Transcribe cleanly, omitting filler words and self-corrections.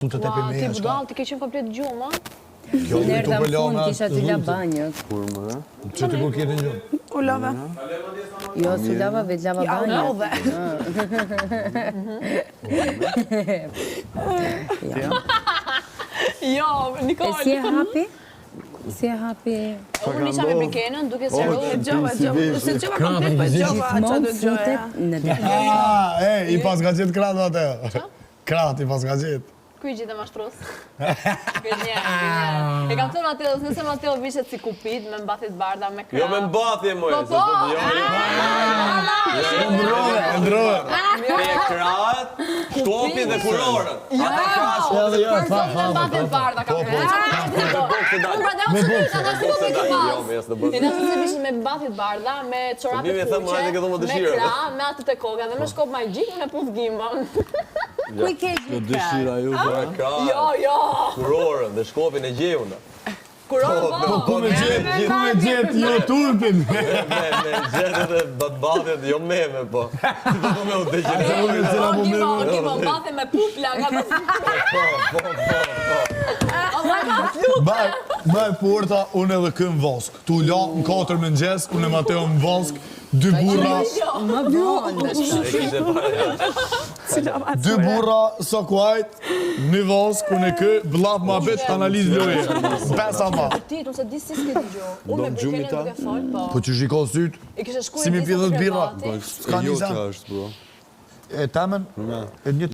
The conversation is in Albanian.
Tu të tepi me Ti budall, ti ke qenë komplet gjumë, a? Kjo Unë erdha në fund, kisha të la banjët. Kur më? Që ti kur kje të gjumë? U lave. Jo, s'u lava, vetë lava Ja, u banjët. lodhe. Jo, Nikol. E si e hapi? Si e hapi? Unë isha me Brikenën duke Oh, sqaruar. E dëgjova, dëgjova. Se dëgjova komplet, po e dëgjova çfarë Gjithmonë do dëgjoja. futet në derë. Ah, e, i pas ka gjetë krahët Mateo. Krahët i pas ka gjetë. Ku i gjithë mashtrus? Gënje, gënje. E kam thënë Mateo, nëse Mateo vishet si kupid me mbathje të bardha, me krah. Jo me mbathje moj. Po, se po! s'do- Jo, jo. Ndrove, ndrove. Me krahët, shkopin dhe kurorën. Ata krahët Jo, shkopin jo, Për tha, zotin tha, me mbathje tha, të bardha kam Po, po. thënë. Unë prandaj unë Me s'e bokse. di, ata si po Me me bokse, pas. jo, me jas të bokse. E nëse se vishet me mbathje të bardha, me çorape Mi me kuqe, thënë, më hajde këtë më me dëshirë. krah, me atë te koka dhe me shkop magjik, unë e puth gimbën. Ku i ke gjithë Dëshira ju, Me krahët, Jo, jo. kurorën dhe shkopin e gjej unë. Kurorën po. Po ku me gjetë, ku me gjetë, jo turpin. Me, me gjetë edhe mbathjet, jo me me, po. Po me u degjeneru. Unë cila O, po gimba, me o, gimba, mbathe me pupla, nga të... Po, po, po, po. O, ma ka flut. Ma, ma e porta, unë edhe kë në vosk. Tu la në 4 mëngjes, unë e Mateo në vosk, dy burra, Më vonë. E kishte para. dy burra, sa kuajt, një vosk, unë e kë, blaf ma bet, analizë loje. Pesa ma. Ti, unë se di si s'ke dëgju. Unë me Do në gjumi Brikenën ta? duke fol, po. Po që shiko syt, I kishe shkuar si mi disa pidhet te birra. krevati. S'ka E një jotja sen. është, bro. E temen, e një.